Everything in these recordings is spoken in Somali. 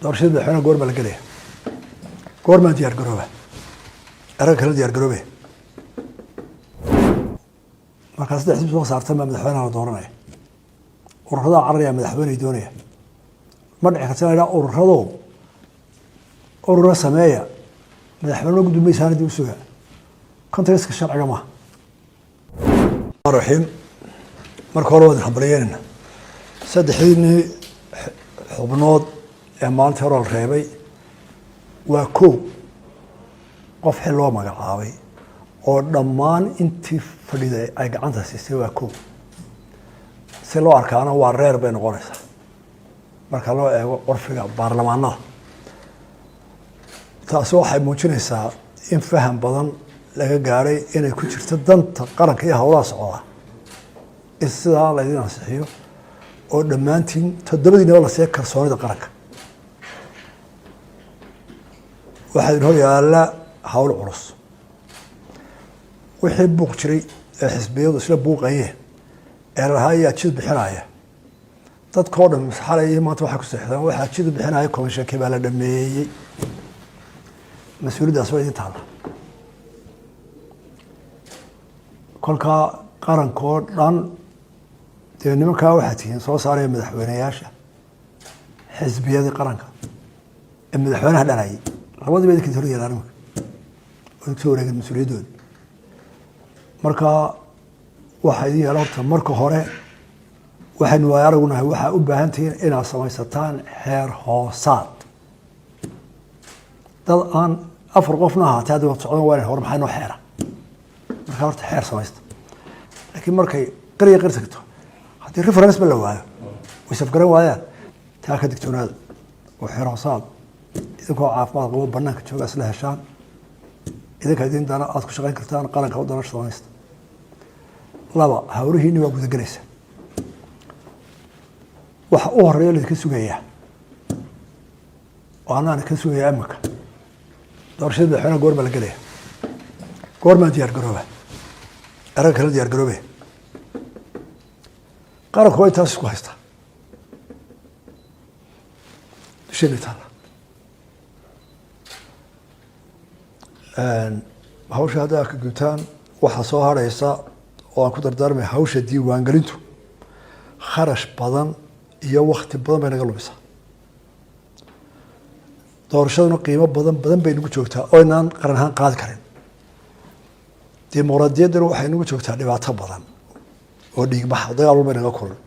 Doorashada madaxweynaha goormaa la gelaya? Goormaa diyaar garooba? Eragga kala diyaar garoobe. Markaa saddex xisbi soo saartan baa madaxweynaha la dooranaya. Ururadaa cararaya, madaxweyney doonaya. Ma dhici karta in la ururado urura sameeya, madaxweyne guddi dib u sugaa. Contextka sharciga maaha. Raxiim, marka hore waan hambalyeynayna saddexdiinii xubnood ee maalintii hore la reebay. Waa kow qof xil loo magacaabay oo dhammaan intii fadhiday ay gacanta siisay. Waa kow si loo arkaana waa reer bay noqonaysaa marka loo eego curfiga baarlamaanada. Taasi waxay muujinaysaa in faham badan laga gaadhay inay ku jirto danta qaranka iyo howlaha socdaa in sidaa laydin ansixiyo oo dhammaantiin toddobadiinaba la siiya kalsoonida qaranka. Waxaa idin hor yaalla hawl culus. Wixii buuq jiray ee xisbiyadu isla buuqayeen ee lalahaa ayaa jid bixinaya, dadkao dhan xalay iyo maanta waxay ku seexdeen waxaa jid bixinaya komishankii baa la dhameeyey. Mas-uuliyaddaas waa idin taalla. Kolkaa qarankoo dhan dee nimankaa waxaa tihiin soo saaraya madaxweyneyaasha xisbiyadii qaranka ee madaxweynaha dhalayay. Labadiiba idinka hor yaalaan imanka oo idinka soo wareegeen mas-uuliyaddooda. Marka waxaa idin yaala horta marka hore waxaynu waaya aragunahay, waxaa u baahan tihiin inaad samaysataan xeer hoosaad. Dad aan afar qofna ahaatee hadda wad socdan waa hor maxaa noo xeera. Markaa horta xeer samaysta, laakiin markay qariya qir tagto, haddii reference ba la waayo, way safgaran waayaan. Taa ka digtoonaada oo xeer hoosaad idinkoo caafimaad qabo banaanka jooga isla heshaan, idinka idin dana aad ku shaqayn kartaan, qaranka u dana samaysta. Laba, hawlihiini waa gudagelaysa. Waxa u horeeya laydinka sugayaa oo anaan ka sugayaa imika, doorashada madaxweynaha goormaa la gelaya? Goormaa diyaar garooba? Eragga kala diyaar garoobe. Qaranku waa intaas isku haystaa dusheena taalla. Hawsha hadda ka gutaan waxaa soo harhaysa oo aan ku dardaarmay hawsha diiwaangelintu kharash badan iyo wakti badan bay naga lumisaa. Doorashaduna qiimo badan badan bay nagu joogtaa oo inaan qaran ahaan qaadi karin. Dimuqraadiyadduna waxay nagu joogtaa dhibaato badan oo dhiigbaxa, dagaal walba naga kulan.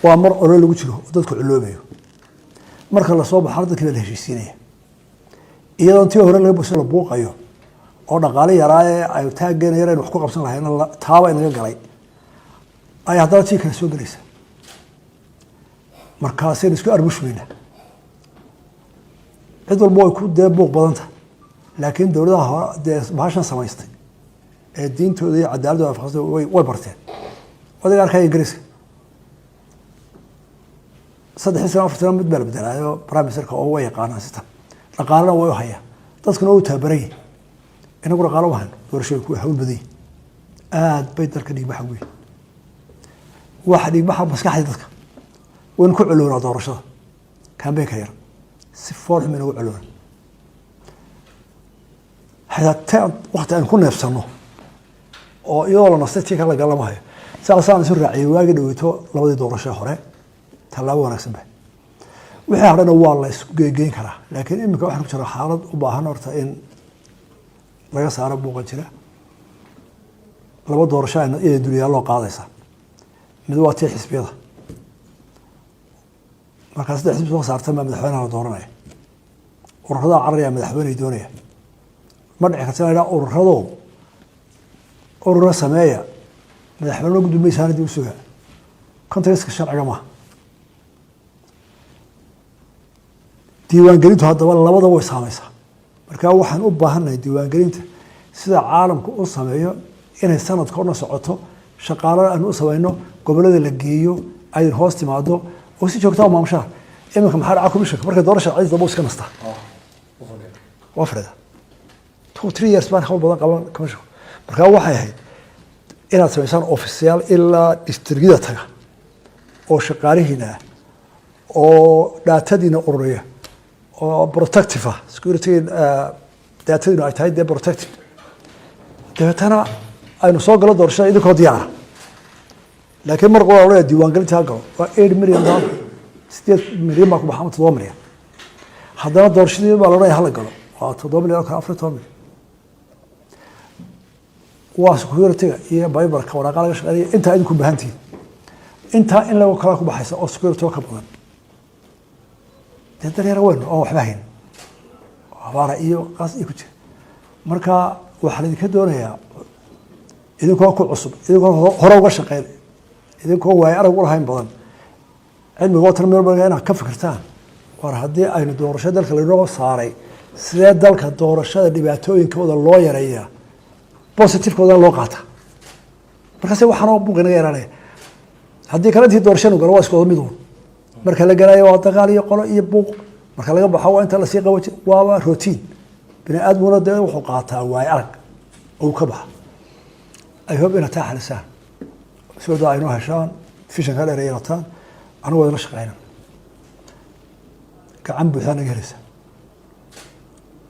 Waa mar olo lagu jiro oo dadku culoobayo. Marka lasoo baxana dadkii baa la heshiisiinaya, iyadoon tii hore laga boso la buuqayo oo dhaqaale yaraa ee ay taaggeena yar aynu wax ku qabsan lahayna taaba inaga galay ay haddana tii kale soo gelaysa. Markaasaynu isku arbushmayna. Cid walba way ku dee buuq badanta, laakiin dowladaha hore dee bahashan samaystay ee diintooda iyo cadaaladooda waafaqsantay way barteen. Odaga arkaya Ingiriiska, 3 sano 4 sano mid baa la bedelaayo prime ministerka oo way yaqaanaan system, dhaqaalena way u hayaan, dadkuna waa u tababaran yihin. Inagu dhaqaalo u hayno, doorashooyinku waa hawl badan yihin, aad bay dalka dhiigbaxa weyn. Waxa dhiigbaxa maskaxda dadka waynu ku culoonaa doorashada kambeynka yar, si fool xum inagu culoona. Xitaa wakti aynu ku neefsano oo iyadoo la nastay tii kala galama hayo. Saasaan isu raaciyay waagi dhaweyto labadii doorasho hore, tallaabo wanaagsan ba. Wixii hadhana waa la isku geegeyn karaa, laakiin iminka waxaan ku jira xaalad u baahan horta in laga saaro buuqa jira. Laba doorasho iyada dulyaaloo qaadaysa. Mid waa tii xisbiyada. Markaa saddex xisbi soo saartan baa madaxweynaha la dooranaya. Ururadaa cararaya, madaxweyney doonaya. Ma dhici karta in la ururado urura sameeya, madaxweyne guddi maysaana dib u sugaa. Contextka sharciga maaha. Diiwaangelintu haddaba labadaba way saameysaa. Marka waxaan u baahannahay diiwaangelinta sida caalamku u sameeyo inay sanadka o dhan socoto, shaqaalada aanu u sameyno, gobollada la geeyo, aydin hoos timaado oo si joogtaa u maamushaan. Iminka maxaa dhaca? Commissionka markay doorasha cid damba iska nastaa, waa fadhida 2-3 years baan hawl badan qaban commissionka. Marka waxay ahayd inaad samaysaan ofisyaal ilaa districtyada taga oo shaqaalihiina ah oo datadiina ururiya. Oo protective ah, security datadiinu ay tahay dee protective. Dabeetana aynu soo galo doorashada idinkoo diyaara. Laakiin mar qura odhanaya diiwaangelinta ha galo, waa $8 million, 8 milyan baa ku baxa ama 7 milyan. Haddana doorashadii baa la odhanaya hala galo, waa 7 milyan oo kale, 14 milyan. Waa security-ga iyo paperka, waraaqa laga shaqeynaya. Intaa idinku baahantihiin, intaa in lagu kala ku baxaysa oo security ka badan. Dee daryar weyn oon waxba hayn, abaara iyo qaas iyo ku jira. Marka waxaa laidinka doonayaa, idinkoo ku cusub, idinkoo hore uga shaqeyn, idinkoo waayo arag u lahayn badan cilmigoo tan meel badan, inaad ka fikirtaan: war haddii aynu doorasho dalka lainoo saaray, sidee dalka doorashada dhibaatooyinkooda loo yareeyaa, positive-koodana loo qaata? Markaase waxaanoo buuq inaga yaraanaya. Haddii kale intii doorashanu galo waa isku wada mid uun. Marka la galayo waa dagaal iyo qolo iyo buuq, marka laga baxo waa inta lasii qabo, waaba routine. Bini aadmuna dee wuxuu qaataa waayo arag oo uu ka baxa. I hope inaad taa xalisaan, sooda aynoo heshaan, vision ka dheer yeelataan. Anigu waa idinla shaqeyna, gacan buuxdaa naga helaysa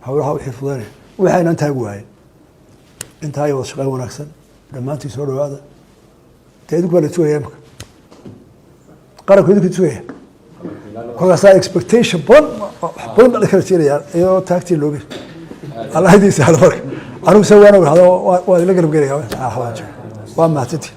hawlaha wixii fudaynaya waxayna intaagu waayen. Intaa iyo wada shaqeyn wanaagsan dhammaantiin. Soo dhawaada. Dee idinku baa la sugaya imika, qaranku idinku sugaya. Kolkaasaa expectation badan, wax badan baa la kala siinayaa iyadoo taagtii looga. Allah idiin sahlo. Marka anigu se waan ogahdo, waa idinla garab gelaya. Waa mahadsantihi.